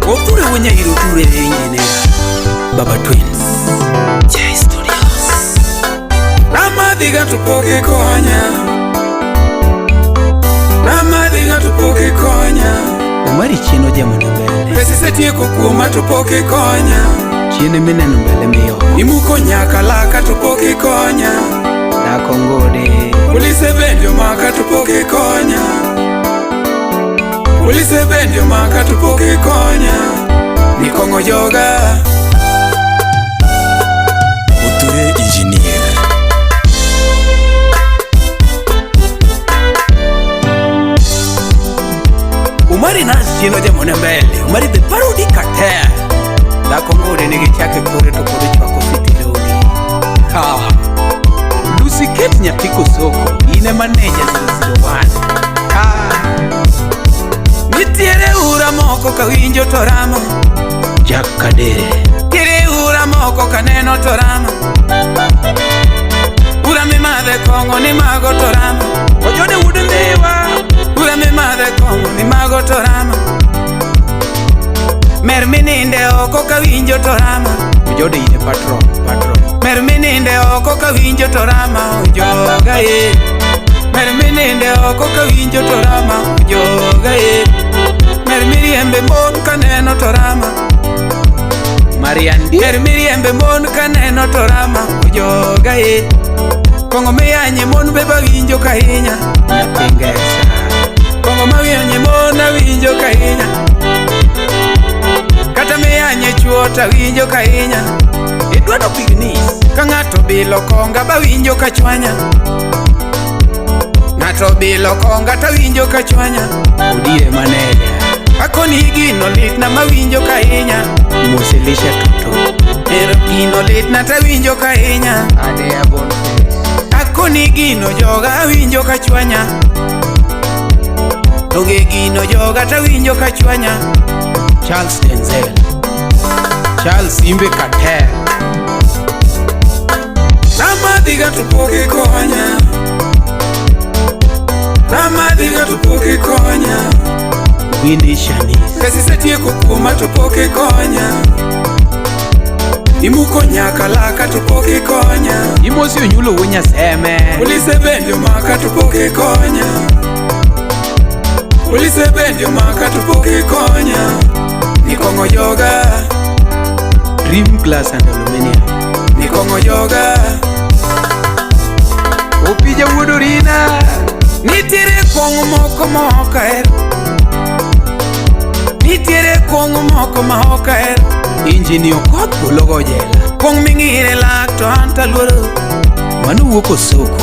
Oture wenye ture engineer Baba Twins J Studios. Ramadhiga tupoke konya, Ramadhiga tupoke konya. Omari chien ojemo ne mbele. Pesa isetieko kuoma to pok ikonya. Chien mineno mbele miyo. Imuko nyaka laka to pok ikonya. Dhako ngode. Polise bende omaka to pok ikonya. Polise bende omaka to pok ikonya. Ni kong'o joga. Oture engineer. Omari nas chien ojemo ne mbele. Omari the parody cartel. Dhako ngode nigi chake kore to pod ochwako fiti longi. Ha. Lucy Kate nyathi Kosoko. In e manager 001. Ha. Nitiere ura moko kawinjo to rama. Jack Kadere. Nitiere ura moko kaneno to rama. Ura mimadhe kong'o ni mago to rama. Ojode wuod Ndhiwa. Ura mimadhe kong'o ni mago to rama. Mer mininde oko kawinjo to rama. Ojode in e patron. Patron. Mer mininde oko kawinjo to rama ojoga e. Mer mininde oko kawinjo to rama ojoga e. Mer miriembe mon kaneno to rama. Marian D. Mer miriembe mon kaneno to rama ojoga e. Kong'o miyanye mon be bawinjo kahinya. Nyathi Ngesa. Kong'o mawiyanye mon awinjo kahinya. Kata miyanye chuo tawinjo kahinya. Edward Pignis. Ka ng'ato bilo konga bawinjo kachwanya. Ng'ato bilo konga tawinjo kachwanya. Odire maneja. Akoni gino litna mawinjo kahinya. Mosilisha Toto. Ero gino litna tawinjo kahinya. Adea Boniface. Akoni gino joga awinjo kachwanya. Onge gino joga tawinjo kachwanya. Charles Denzel. Charles Imbe Kater. Ramadhiga to pok ikonya. Ramadhiga to pok ikonya. Winnie Shanis. Pesa isetieko kuoma to pok ikonya. Imuko nyaka laka to pok ikonya. Imosi Onyulo wuo Nyaseme. Polise bende omaka to pok ikonya. Polise bende omaka to pok ikonya. Ni kong'o joga, Dream Glass and Aluminium. ni kong'o joga. Opija wuod Orina. Nitiere kong'o moko ma ok ahero. Nitiere kong'o moko ma ok ahero. Injini Okoth polo go jela. Kong' ming'ire lak to an taluoro. Mano wuok Osoko.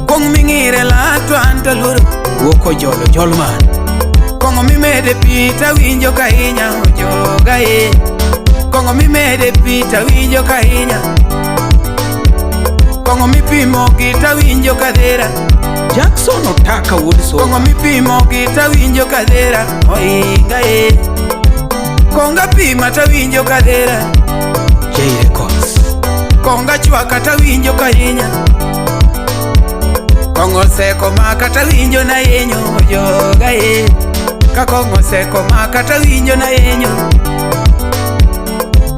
Kong' ming'ire lak to an taluoro. Wuok Ojolo Jolman. Kong'o mimede pi tawinjo kahinya ojoga e. Kong'o mimede pi tawinjo kahinya. Kong'o mipimo gi tawinjo kadhera. Jackson Otaka wuod Soko. Kong'o mipimo gi tawinjo kadhera oinga e. Konga pima tawinjo kadhera. J Records. Konga chwaka tawinjo kahinya. Kong'o seko maka tawinjo na yenyo ojoga e. Ka kong'o seko maka tawinjo na yenyo.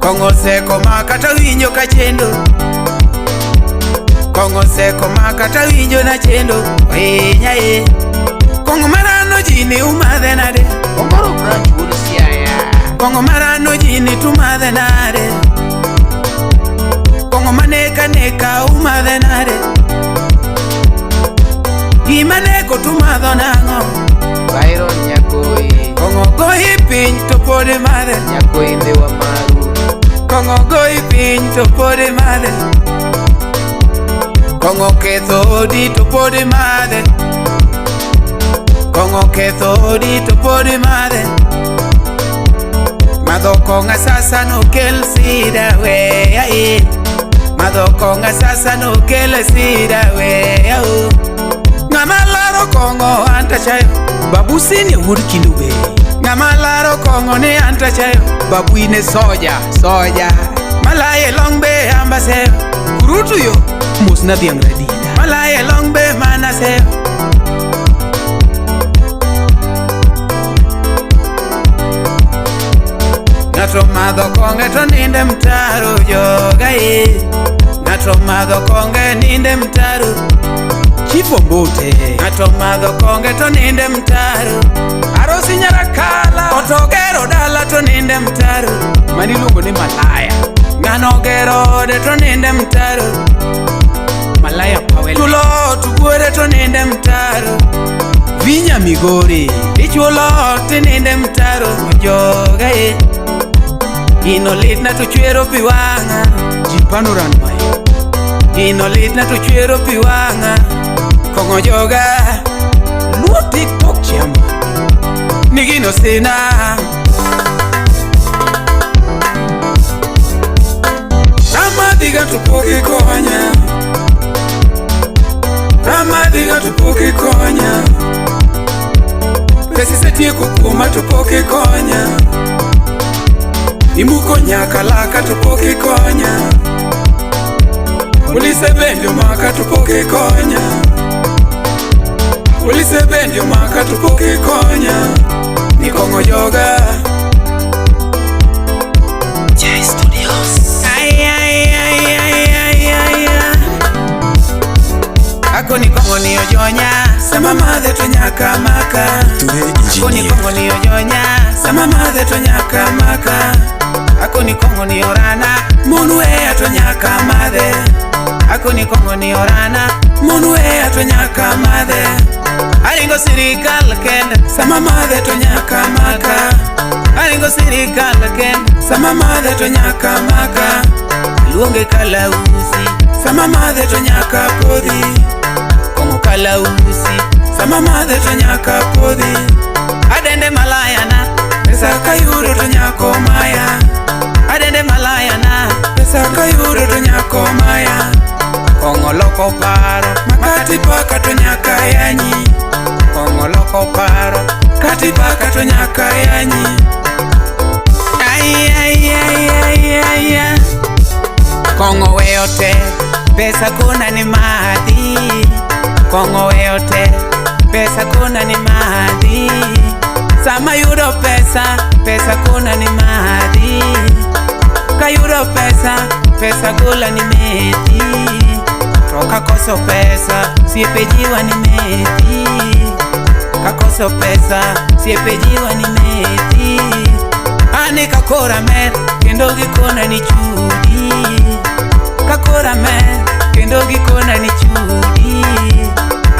Kong'o seko maka tawinjo kachendo. Kong'o seko maka tawinjo na chendo ohinya e. Kong'o marano ji ni umadhe nade. Ongoro Branch wuod Siaya. Kong'o marano ji ni tumadhe nade. Kong'o maneka neka umadhe nade. Gima neko tumadho nang'o. Byron Nyakoi. Kong'o goyi piny to pod imadhe. Nyakoi Ndhiwa Maru. Kong'o goyi piny to pod imadhe. Kong'o ketho odi to pod imadhe. Kong'o ketho odi to pod imadhe. Madho kong'o asasa nokel sida weya e. Madho kong'o asasa nokel sida weya o. Ng'ama laro kong'o an tachayo. Babu Senior wuod Kindu Bay. Ng'ama laro kong'o ni an tachayo. Babuine soja soja. Malaye long be ambaseyo. Kurutu yo mosna dhiang' radida. Malaye long be manaseyo. Ng'ato madho konge to ninde mtaro joga e. Ng'ato madho konge ninde mtaro. Chief Ombote. Ng'ato madho konge to ninde mtaro. Arosi nyarakala. Otogero dala to ninde mtaro. Maniluongo ni malaya. Ng'ano gero ode to ninde mtaro. Malaya Powell. Chulo ot wuore to ninde mtaro. Vinya Migori. Ichulo ot tininde mtaro joga e. Gino litna to chwero pi wang'a. Jipano ran mai. Gino litna to chwero pi wang'a. Kong'o joga. Luo TikTok chairman. Ni gino sina. Ramadhiga to pok ikonya. Ramadhiga to pok ikonya. Pesa isetieko kuoma to pok ikonya. Imuko nyaka laka to pok ikonya. Polise bende omaka to pok ikonya. Polise bende omaka to pok ikonya. Ni kong'o joga. J Studios. Ai, ai, ai, ai, ai, ai, ai. Akoni kong'o ni ojonya. Sama madhe to nyaka maka. Touré Akoni Engineer. kong'o ni ojonya. Sama madhe to nyaka maka. Akoni kong'o ni orana. Mon weya to nyaka madhe. Akoni kong'o ni orana. Mon weya to nyaka madhe. Aringo sirikal kende. Sama madhe to nyaka maka. Aringo sirikal kende. Sama madhe to nyaka maka. Luonge kalausi. Sama madhe to nyaka podhi. Kong'o kalausi. Sama madhe to nyaka podhi. Adende malaya na. Pesa kayudo to nyako maya. Adende malaya na. Pesa kayudo to nyako maya. Kong'o loko paro. Makati paka to nyaka yanyi. Kong'o loko paro. Kati paka to nyaka yanyi. Ai, ai, ai, ai, ai, ai. Kong'o weyo te. Pesa kona ni madhi. Kong'o weyo te. Pesa kona ni madhi. Sama yudo pesa, pesa kona ni madhi. Kayudo pesa, pesa gola ni methi. To kakoso pesa, siepe jiwa ni methi. Kakoso pesa, siepe jiwa ni methi. Ane kakora mer, kendo gikona ni chudi. Kakora mer, kendo gikona ni chudi.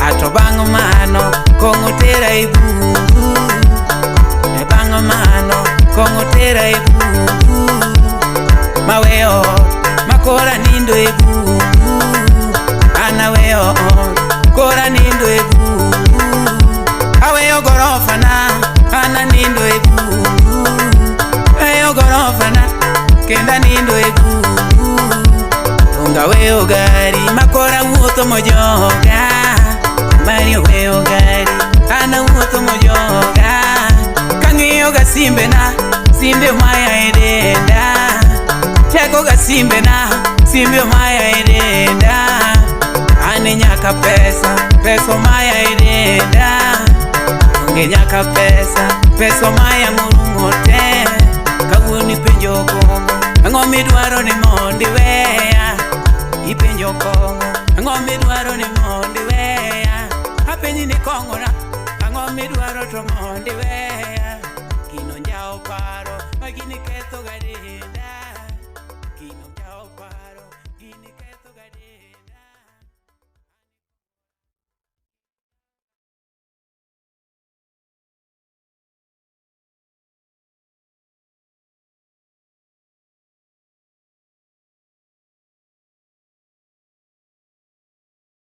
Ato bang' mano, kong'o tera e bungu. E bang' mano, kong'o tera e bungu. Mawe ot, makora nindo e bungu. An aweyo ot, kora nindo e bungu. Aweyo gorofa na, an anindo e bungu. Aweyo gorofa na, kendo anindo e bungu. Donge aweyo gari, makora wuotho mojoga. Mari oweyo gari, an awuotho mojoga. Kang'iyo ga simbe na, simbe omaya e denda. Cheko ga simbe na, simbe omaya e denda. An nyaka pesa, pesa omaya e denda. Onge nyaka pesa, pesa omaya morumo te. Kawuono ipenjo kong'o, ang'o midwaro ni mondo iweya? Ipenjo kong'o, ang'o midwaro ni mondo iweya? Apenji ni kong'o na, ang'o midwaro to mondo iweya? Gino njawo paro, ma gini ketho ga denda. Gino njawo paro, gini ketho ga denda.